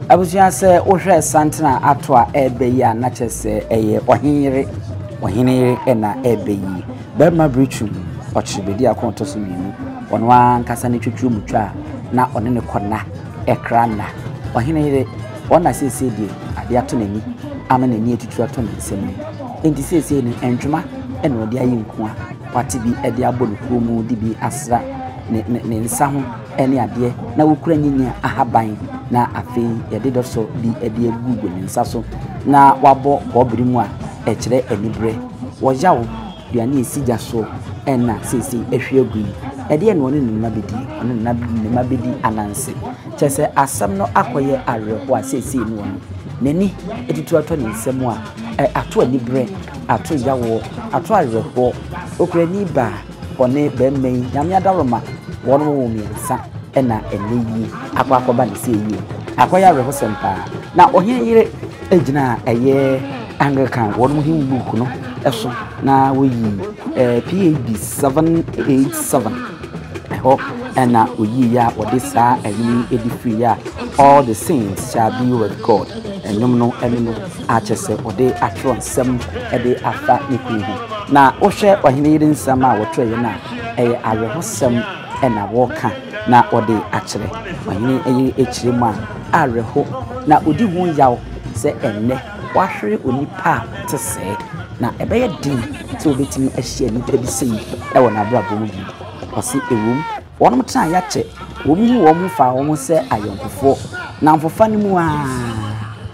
Abusua sɛ wohwɛ santena ato a ɛreba yi a na kyerɛ sɛ ɛyɛ ɔhene yere, ɔhene yere na ɛreba yi. Barima Britwum, ɔkyere bedi ako ɔtɔ so mmienu. Ɔno ankasa ne twitwiri mu twa a na ɔne ne kɔ nna, ɛkra nna. Ɔhene yere, ɔno na seesei deɛ adeɛ ato n'ani ama n'ani atutu atɔ ne nsam yi. Enti seesei no ntwoma na ɔde ayɛ nkua, wate bi de abɔ ne kɔn mu de bi asra ne ne ne nsa ho ne adeɛ na wɔkura nyanya ahaban na afei yɛde dɔsɔ bi de agugu ne nsa so na wabɔ kɔbere mu a ɛkyerɛ aniberɛ. Wɔyaw aduane a ɛsi gya so na seesei ahwie agu yi. Ɛdeɛn na ɔne ne mma bɛdi? Ɔne ne mma bɛdi ananse. Kyerɛ sɛ asɛm no akɔyɛ awerɛhoɔ a seesei no ɔno n'ani atutu atɔ ne nsam a ato aniberɛ, ato yawoɔ, ato awerɛhoɔ. Okurani baa. Ɔne barima yi, Nyame adaworoma, wɔn wɔ mmiɛnsa na ɛnnɛ yi akɔ akɔba ne sɛ yie. Akɔyɛ awerɛhosɛm paa. Na ɔhene yere gyina ɛyɛ Anglican wɔn hymn book no so na wɔyi eh, PAB 787 ɛhɔ ɛna ɔyii yɛ a wɔde saa ɛnwom yi de firi yɛ a All the saints shall be with God ɛnwom no ɛno no akyɛ sɛ ɔde atwerɛ nsɛm de afa ne kunu ho. Na wohwɛ ɔhene yere nsɛm a wɔtwerɛeɛ no a, ɛyɛ awerɛhosɛm na wɔreka na wɔde akyerɛ. Ɔhene yere kyerɛ mu a, awerɛho na ɔdi ho yaw sɛ ɛnnɛ wahwere onipa a ɔte sɛɛ, na ɛbɛyɛ den sɛ ɔbɛtumi ahyia nipa bi sei wɔ n'abrabɔ mu bio. Ɔse ɛwom, Wɔn tenaeɛ akyɛ, wɔn hu wɔn ho faa wɔn ho sɛ ayɔnkofoɔ. Nnamfofa no mu ara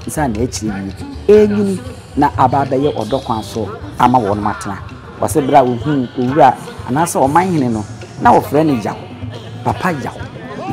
nsa na akyire yi ɛrenyini na aba abɛyɛ ɔdɔ kwan so ama wɔn atena. Wɔse berɛ a wɔhuu owura anaasɛ ɔmanhene no, na wɔfrɛ no Yaw, Papa Yaw.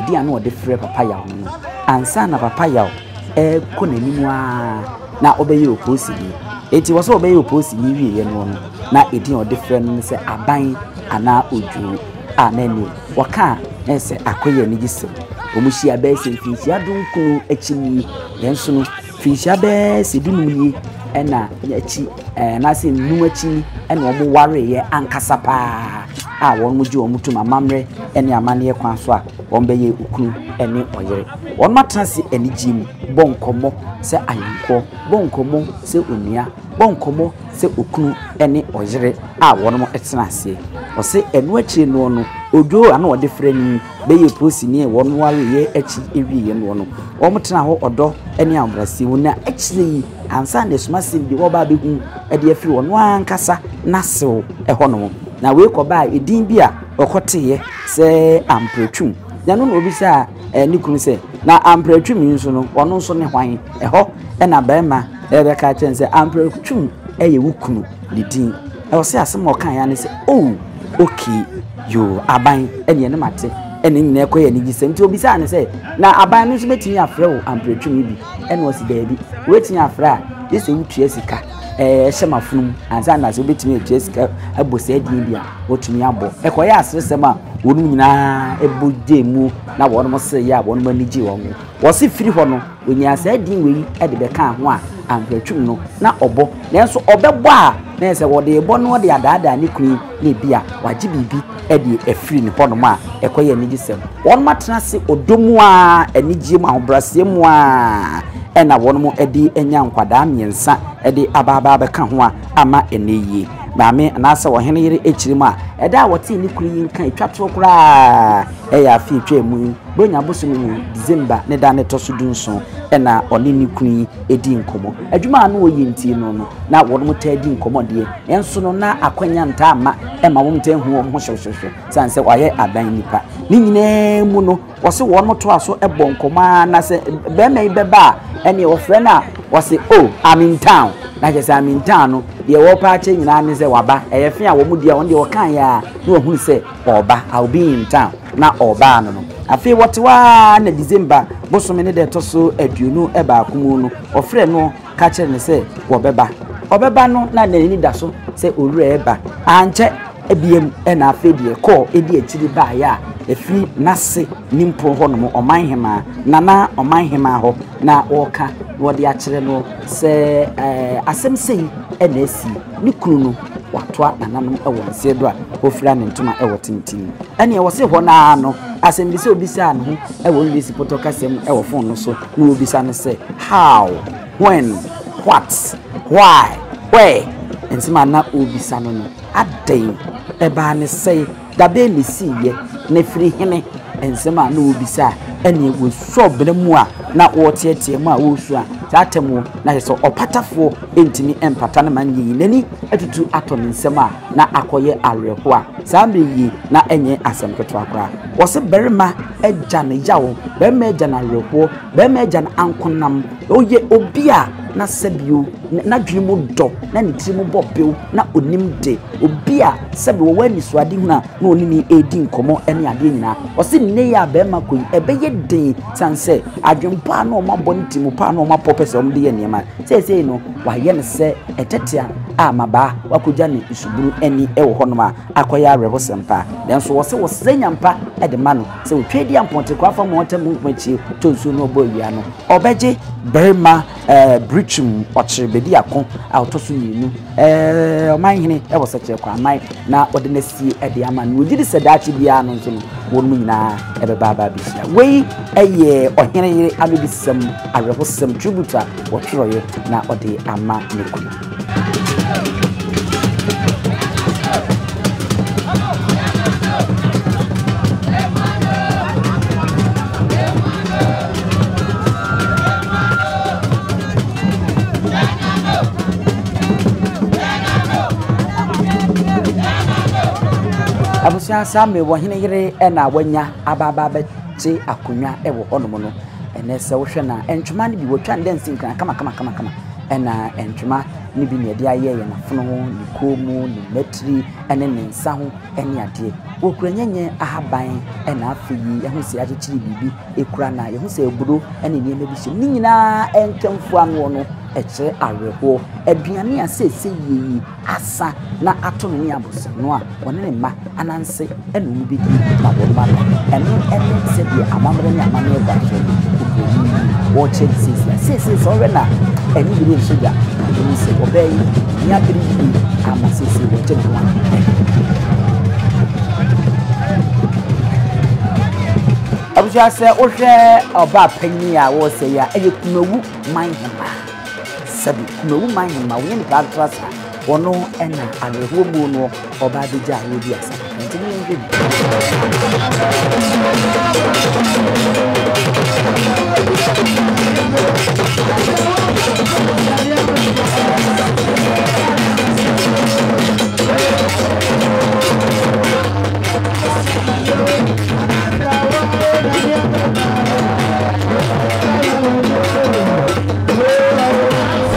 Edin a na wɔde frɛ Papa Yaw no no, ansa na Papa Yaw rekɔ n'anim ara na ɔbɛyɛ opolisini. Enti wɔ sɛ ɔbɛyɛ opolisini wieeɛ no no, na edin a wɔde frɛ no ne sɛ Aban anaa Odwoo. A na ɛnneɛ wɔka a na ɛsɛ akɔyɛ anigyesɛm. Wɔhyia bɛyɛ sɛ mfinhyia dunkron akyi nie, nanso no mfinhyia bɛyɛ sɛ dunum nie ɛna akyi ɛɛ anaasɛ nnum akyi ni ɛna wɔwareeɛ ankasa paa a wɔgye wɔn tom amammerɛ ne amanneɛ kwan so a wɔbɛyɛ okunu ne ɔyere. Wɔn atena ase anigyeɛ mu bɔ nkɔmmɔ sɛ ayɔnkoɔ, bɔ nkɔmmɔ sɛ onua, bɔ nkɔmmɔ sɛ okunu ne ɔyere a wɔn tena aseɛ. Ɔse ɛno akyire noɔ no, Odwo a na ɔde frɛ no yi bɛyɛɛ polisini a wɔn wareeɛ akyi wieɛ noɔ no, wɔn tenaa hɔ ɔdɔ ne ahobrɛaseɛ mu na akyire yi ansa na asumasɛm bi wɔba abɛhu de afiri ɔno ankasa n'asew hɔ nom. Na wei kɔbaa edin bi a ɔkɔteeɛ sɛ Amprɛtwum. Na ɛno na ɔbisaa ne kunu sɛ, na Amprɛtwum yi nso no, ɔno nso ne hwan? Ɛhɔ na barima rebɛka akyerɛ no sɛ, Amprɛtwum yɛ wo kunu ne din. Na ɔse asɛm a ɔkaeɛ ara ne sɛ, Oh, okay, yoo, aban, ɛneɛ ne mate, ɛne ne nyinaa kɔyɛ anigyesɛm. Nti obisaa no sɛ, na aban no nso bɛtumi afrɛ wo amprɛtwum yi bi? Ɛna ɔse, daabi, wobɛtumi afrɛ a, gye sɛ wotua sika ɛhyɛ m'afono mu ansa na sɛ wobɛtumi atua sika abɔ saa din bi a, wɔtumi abɔ. Ɛkɔyɛ aseresɛm a wɔnom nyinaa bɔ gyee mu na wɔnom sereeɛ a wɔnom ani gyee wɔn ho. Wɔse firi hɔ no, Ɔnyaa saa din wei de bɛkaa ho a, amprɛtwum no, na ɔbɔ. Nanso ɔbɛbɔ a, na ɛyɛ sɛ ɔde rebɔ na ɔde adaadaa ne kunu yi, na ebia wagye biribi de afiri ne hɔnom a ɛkɔyɛ anigyesɛm. Wɔn atena ase ɔdɔ mu ara, anigyeɛ mu, ahobrɛaseɛ mu ara, ɛna wɔn de anya nkwadaa mmiɛnsa de aba aba abɛka ho a ama ɛnnɛ yie. Maame anaasɛ ɔhene yere akyiri mu a, ɛda a wɔtee ne kunu yi nka ɛtwa toɔ koraa ɛyɛ afe atwaa mu yi, Buronya bosome mu, December ne da no ɛtɔ so dunson na ɔne ne kunu yi dii nkɔmmɔ. Adwuma a na wɔyɛ nti no no, na wɔn taa di nkɔmmɔ deɛ, nanso no na akwanya ntaa mma ɛma wɔn ntaa hu wɔn ho hyewhyewhyew sane sɛ wɔayɛ adan nipa. Ne nyinaa mu no, wɔse wɔn toa so bɔ nkɔmmɔ ara na sɛ bɛrima yi bɛba a, ɛneɛ wɔfrɛ no a, wɔse oh, I'm in town. Na kyerɛ sɛ I'm in town no, deɛ wɔpɛ akyɛ nyinaa ne sɛ waba. Ɛyɛ fe a wɔn di a, wɔn deɛ wɔkaeɛ a na wɔhunu sɛ ɔreba, I will be in town, na ɔreba ano no. Afei wɔte hɔ ara na December bosome ne da ɛtɔ so 21 mu no, ɔfrɛɛ no ka kyerɛɛ no sɛ wɔbɛba. Ɔbɛba no na n'ani da so sɛ owura reba. Ankyɛ biam na afei deɛ kɔɔ di akyiri baeɛ a ɛfiri n'ase nimpɔn hɔnom, ɔmanhemaa, Nana ɔmanhemaa hɔ na ɔreka na ɔde akyerɛ no sɛ ɛɛ asɛm sei na asi, ne kunu no watɔ. ɔtoa nananom wɔ nseɛ do a ofira ne ntoma wɔ tenten. Ɛneɛ wɔse hɔ no ara no, asɛmbisa a obisaa ne ho wɔ Englesi pɔtɔ kasa mu wɔ fon no so na obisa no sɛ, How? When? What? Why? Where? Nsɛm a na ɔrebisa no no, adɛn? Ɛbaa ne sɛe? Dabɛn na ɛsiiɛ? Na ɛfiri hene? Nsɛm a na ɔrebisa a ɛneɛ wɔsɔ bena mu a na wɔreteatea mu a wɔresu a saa atɛm wɔ na kyerɛ sɛ ɔpatafoɔ ntumi mpata no ma nyɛ yi n'ani atutu atɔ ne nsam a na akɔyɛ awerɛhoɔ a saa mmerɛ yi na ɛnyɛ asɛm ketewa koraa. Wɔse barima agya no yaw, barima agya no awerɛhoɔ, barima agya no ankonam, ɔyɛ obi a na sɛbio n'adwene mu dɔ na ne tiri mu bɔ bew na ɔnim de, obi a sɛbi wɔwɔ anisoadehunu a na ɔne ne redi nkɔmmɔ ne adeɛ nyinaa. Ɔse nnɛ yi a barima kɔ yi, ɛbɛyɛ den sane sɛ adwempɔ a na wɔabɔ ne tirim pɔ a na wɔapɔ pɛ sɛ wɔde yɛ nneɛma. Seesei no, wɔayɛ no sɛ ɛtɛtea a mmabaa wakɔgya ne nsubunu ani wɔ hɔnom a akɔyɛ awerɛhosɛm paa. Nanso wɔse wɔsrɛ nyampa de ma no sɛ ɔtwa di a mpɔntekwaa fa mu ɔtɛm mu akyie tɔ nsuo na ɔbɔ awia no, ɔbɛgye barima eh, Britwum Ɔkyere Bediako a ɔtɔ so mmienu eh, ɔmanhene wɔ Sɛkyerɛ Kwaman na ɔde no asie de ama no. Wɔgye di sɛ daakye biara no nso no, wɔn mu nyinaa ɛbɛba aba abɛhyia. Wei yɛ ɔhene yere anobisɛm, awerɛhosɛm, tribute a wɔtwerɛeɛ na ɔde ama ne kunu. Abusua saa mmerɛ wɔ hene yere na wanya aba aba abɛgye akonnwa wɔ hɔnom no. Ɛnɛ sɛ wohwɛ no a, ntoma no bi wɔtwa no dɛ nsinkran kama kama kama kama. Ɛna ntoma no bi na yɛde ayɛ yɛn afono ho, ne kɔn mu, ne mmatiri ne ne nsa ho ne adeɛ. Wɔkura nyɛnyɛ ahaban na afei yɛhu sɛ yɛakyekyere biribi kura no a yɛhu sɛ aburo ne nneɛma bi hyɛ mu. Ne nyinaa nkamfo anoɔ no kyerɛ awerɛhoɔ. Aduane a seesei yie yi asa na ato no ne abosano a ɔne ne mma ananse na wɔbɛdi ma wɔn mma no. Ɛno ne sɛdeɛ amammerɛ ne amanneɛ da so no, oburoni yi wɔrekyerɛ no seesei a. Seesei sɛ wohwɛ no a, ɛne bi rensɔ gya. Na wobɛhu sɛ ɔbaa yi n'ani abere yie ama seesei wɔgye ne ho a. Abusua sɛ wohwɛ ɔbaa panyin a wɔresɛ yi a, ɛyɛ Kumawu man hemaa. Sɛbi, Kumawu man hemaa, wɔnyɛ nipa atra saa. Ɔno na awerɛhoɔ muo noɔ ɔba abɛgya a ɔredi asa kakra nti mo yɛnhwɛ bi.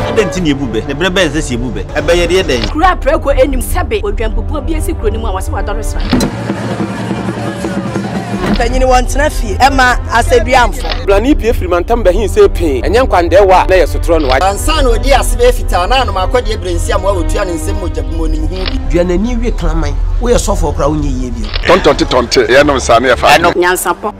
Adɛn nti na yɛbu bɛ? Na berɛ bɛn na ɛsɛ sɛ yɛbu bɛ? Ɛbɛyɛ deɛ dɛn? Kuro a prako nnim sɛbe odwanbubuo bi asi kuro no mu a wɔse wadɔre sra. Mpanyini wɔntena fie ɛma asɛduamfo. Blani pue firi mantam bɛhe see pee, ɛnyɛ nkwandɛɛwa a na ɛyɛ sotorɔ no. Ansa na ɔdii ase bɛyɛ fitaa na anom akɔdeɛ berɛ nsi amoa wɔtua ne nsam mogya bi mu ɔnim ho bi. Dua n'ani we kraman. Woyɛ sɔfoɔ koraa wonyɛ yie bio. Tɔntɔnte tɔnte, yɛnom saa na yɛfa adwene. Nyansapɔ.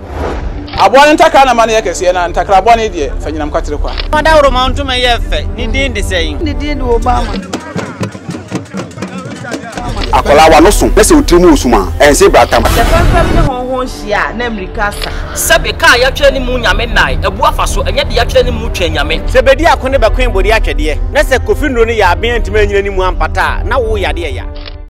Aboa no ntakra na ma no yɛ kɛseɛ, na ntakra bɔne deɛ, fa nyinam kwatere kwa. Ɔdawuroma ntoma yɛ fɛ, ne din de sɛn? Ne din de Obama. Akwadaa w'ano so na sɛ wo tiri mu wɔ sum a, ɛnse bratam. Sɛ fɛmfɛm ne hɔnhɔn hyia a, na mmirika asa. Sɛbe ka a yɛatwerɛ ne mu Nyame nnae, abu afa so, ɛnyɛ deɛ yɛatwerɛ ne mu Twɛn Nyame. Sɛ bedi ako ne bɛkoe bode atwɛdeɛ, na sɛ Kofi nnuro no yɛ aben antumi anyina ne mu ampata a, na wo yadeɛ ya.